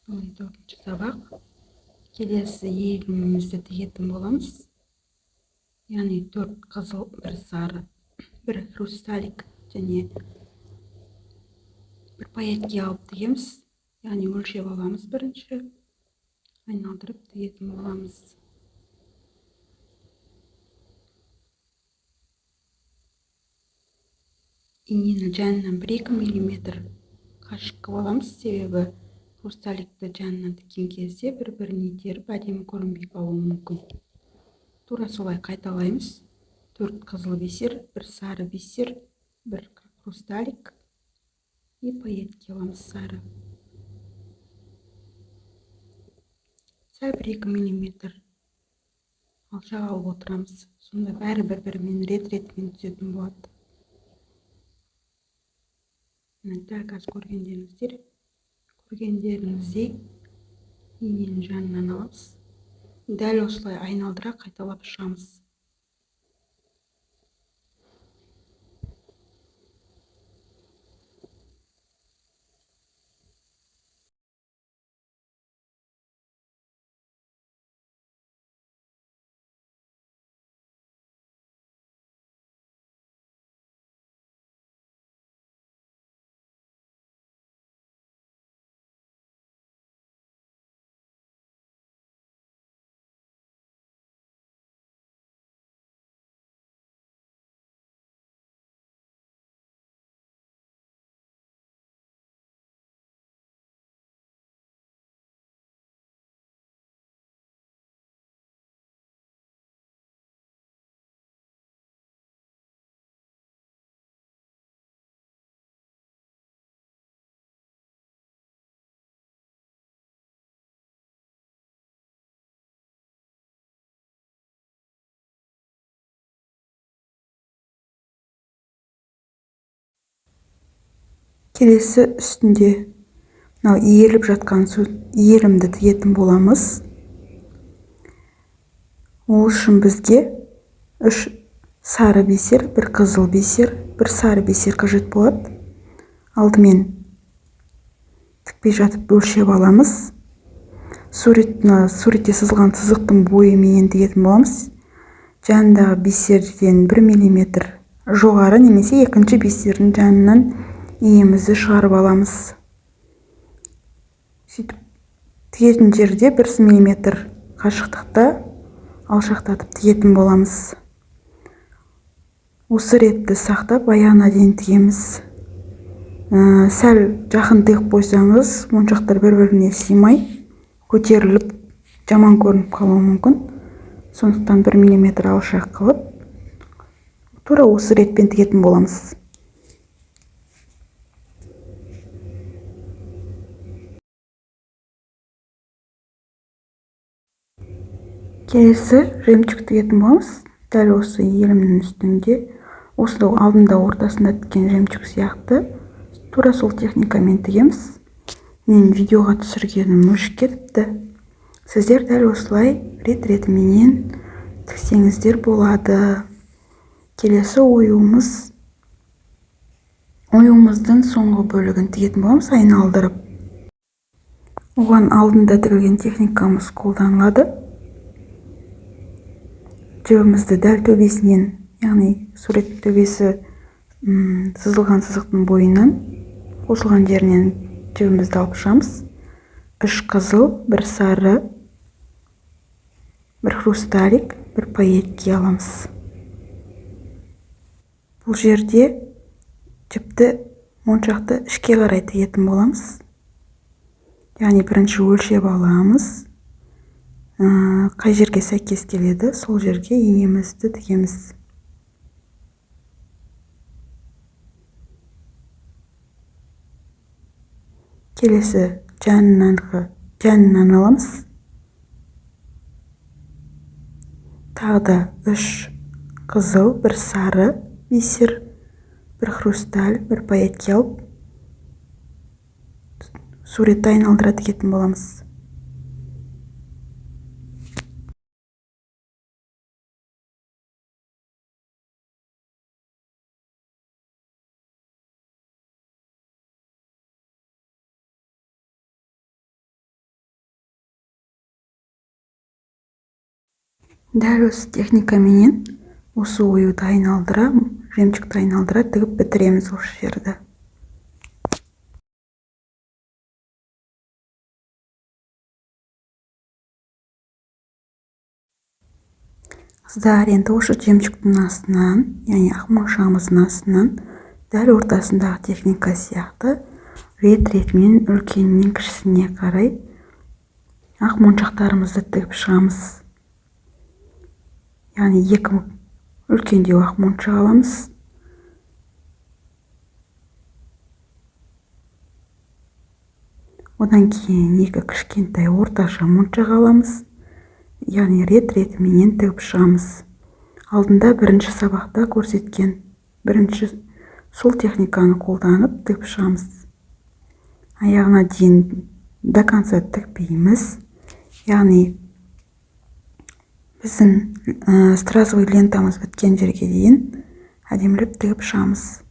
Бүгін 4-ші сабақ. Келесі иірімімізді тігетін боламыз. Яғни 4 қызыл, 1 сары, 1 хрусталик және 1 пайетке алып тігеміз. Яғни өлшеп аламыз бірінші, айналдырып тігетін боламыз. Инені жанынан 1-2 миллиметр қашық қылып аламыз, себебі хрусталикті жанынан тіккен кезде бір-біріне итеріп әдемі көрінбей қалуы мүмкін. Тура солай қайталаймыз. 4 қызыл бисер, 1 сары бисер, 1 хрусталик и пайетке аламыз сары. Сәл 1-2 миллиметр алшақ алып отырамыз. Сонда бәрі бір-бірімен рет-ретімен түсетін болады. Міне дәл қазір көргендеріңіздей иненің жанынан аламыз. Дәл осылай айналдыра қайталап шығамыз. Келесі үстінде мынау иіріліп жатқан иірімді тігетін боламыз. Ол үшін бізге 3 сары бисер, 1 қызыл бисер, 1 сары бисер қажет болады. Алдымен тікпей жатып өлшеп аламыз. Суретте сызылған сызықтың бойыменен тігетін боламыз. Жанындағы бисерден 1 миллиметр жоғары немесе екінші бисердің жанынан инемізді шығарып аламыз. Сөйтіп тігетін жерде 1 миллиметр қашықтықта алшақтатып тігетін боламыз. Осы ретті сақтап аяғына дейін тігеміз. Сәл жақын тігіп қойсаңыз, моншақтар бір-біріне сыймай, көтеріліп жаман көрініп қалуы мүмкін. Сондықтан 1 миллиметр алшақ қылып, тура осы ретпен тігетін боламыз. Келесі жемчуг тігетін боламыз. Дәл осы иірімнің үстінде, осы алдында ортасында тіккен жемчуг сияқты, тура сол техникамен тігеміз. Мен видеоға түсіргенім өшіп кетіпті. Сіздер дәл осылай рет-ретіменен тіксеңіздер болады. Келесі оюымыздың соңғы бөлігін тігетін боламыз айналдырып. Оған алдында тігілген техникамыз қолданылады. Жібімізді дәл төбесінен, яғни суреттің төбесі, сызылған сызықтың бойынан, қосылған жерінен жібімізді алып шығамыз. 3 қызыл, 1 сары, 1 хрусталик, 1 пайетке аламыз. Бұл жерде жіпті моншақты ішке қарай тігетін боламыз. Яғни бірінші өлшеп аламыз. Қай жерге сәйкес келеді, сол жерге инемізді тігеміз. Келесі жанынан аламыз. Тағы да 3 қызыл, 1 сары бисер, 1 хрусталь, 1 пайетке алып, суретті айналдыра тігетін боламыз. Дәл осы техникаменен осы оюды айналдыра, жемчугті айналдыра тігіп бітіреміз осы жерді. Қыздар, енді осы жемчугтің астынан, яғни ақ моншағымыздың астынан дәл ортасындағы техника сияқты рет-ретімен үлкенінен кішісіне қарай ақ моншақтарымызды тігіп шығамыз. Яғни екі үлкендеу ақ моншақ аламыз. Одан кейін екі кішкентай орташа моншақ аламыз. Яғни рет-ретіменен тігіп шығамыз. Алдында бірінші сабақта көрсеткен бірінші сол техниканы қолданып тігіп шығамыз. Аяғына дейін до конца тікпейміз. Яғни біздің стразовый лентамыз біткен жерге дейін әдемілеп тігіп шығамыз.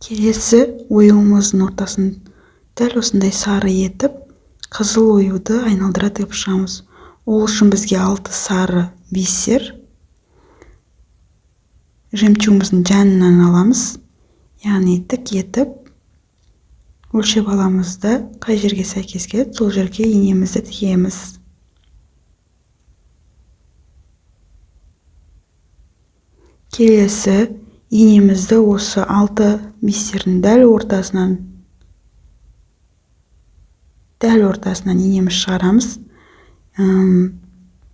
Келесі оюымыздың ортасын дәл осындай сары етіп, қызыл оюды айналдыра тігіп шығамыз. Ол үшін бізге 6 сары бисер жемчугіміздің жанынан аламыз. Яғни тік етіп өлшеп аламыз да, қай жерге сәйкес келеді, сол жерге инемізді тігеміз. Келесі инемізді осы 6 бисердің дәл ортасынан инеміз шығарамыз.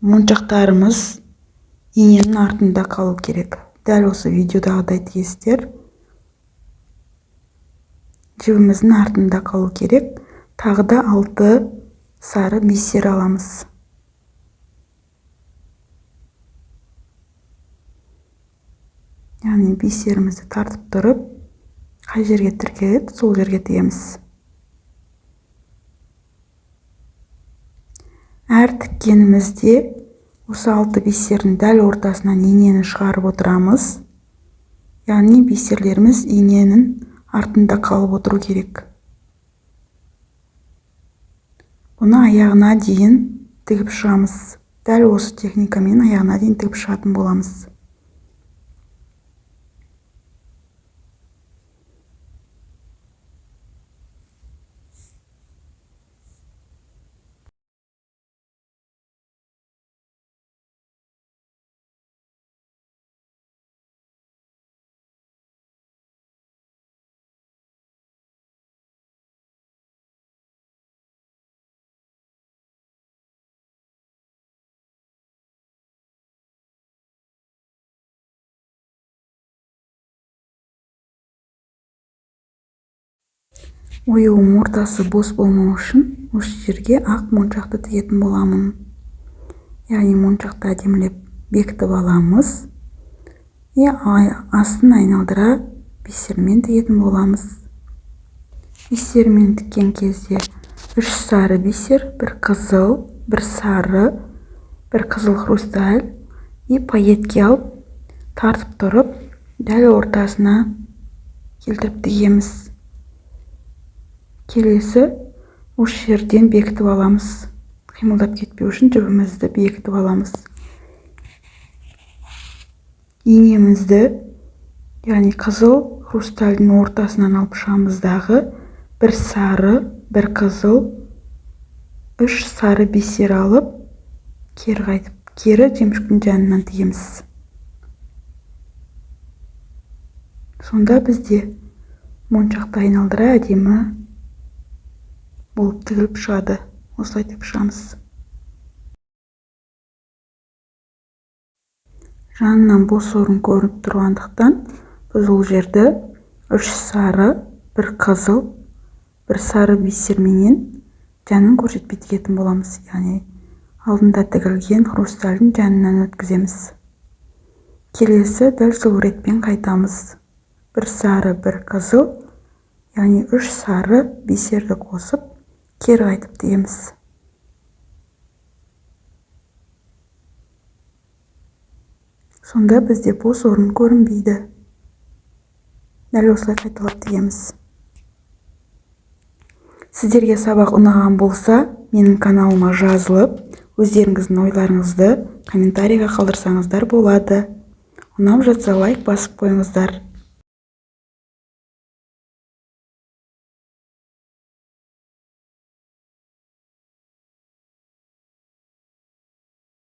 Моншақтарымыз иненің артында қалу керек. Дәл осы видеодағыдай тігесіздер. Жібіміздің артында қалу керек. Тағы да 6 сары бисер аламыз. Яғни бисерімізді тартып тұрып, қай жерге тіркеледі, сол жерге тігеміз. Әр тіккенімізде осы 6 бисердің дәл ортасынан инені шығарып отырамыз. Яғни бисерлеріміз иненің артында қалып отыру керек. Бұны аяғына дейін тігіп шығамыз. Дәл осы техникамен аяғына дейін тігіп шығатын боламыз. Оюым ортасы бос болмау үшін осы жерге ақ моншақты тігетін боламын. Яғни моншақты әдемілеп бекітіп аламыз. Астын айналдыра бисермен тігетін боламыз. Бисермен тіккен кезде 3 сары бисер, 1 қызыл, 1 сары, 1 қызыл хрусталь и пайетке алып тартып тұрып дәл ортасына келтіріп тігеміз. Келесі осы жерден бекітіп аламыз. Қимылдап кетпеу үшін жібімізді бекітіп аламыз. Инемізді, яғни қызыл хрустальдың ортасынан алып шығамыз дағы, 1 сары, 1 қызыл, 3 сары бисер алып, кері қайтып, кері жемчугтің жанынан тігеміз. Сонда бізде моншақты айналдыра әдемі болып тігіліп шығады. Осылай тігіп шығамыз. Жанынан бос орын көрініп тұрғандықтан, біз ол жерді 3 сары, 1 қызыл, 1 сары бисерменен жанын көрсетпей тігетін боламыз. Яғни алдында тігілген хрустальдің жанынан өткіземіз. Келесі дәл сол ретпен қайтамыз. 1 сары, 1 қызыл, яғни 3 сары бисерді қосып, кері қайтып тігеміз. Сонда бізде бос орын көрінбейді. Дәл осылай қайталап тігеміз. Сіздерге сабақ ұнаған болса, менің каналыма жазылып, өздеріңіздің ойларыңызды комментарийға қалдырсаңыздар болады. Ұнап жатса лайк басып қойыңыздар.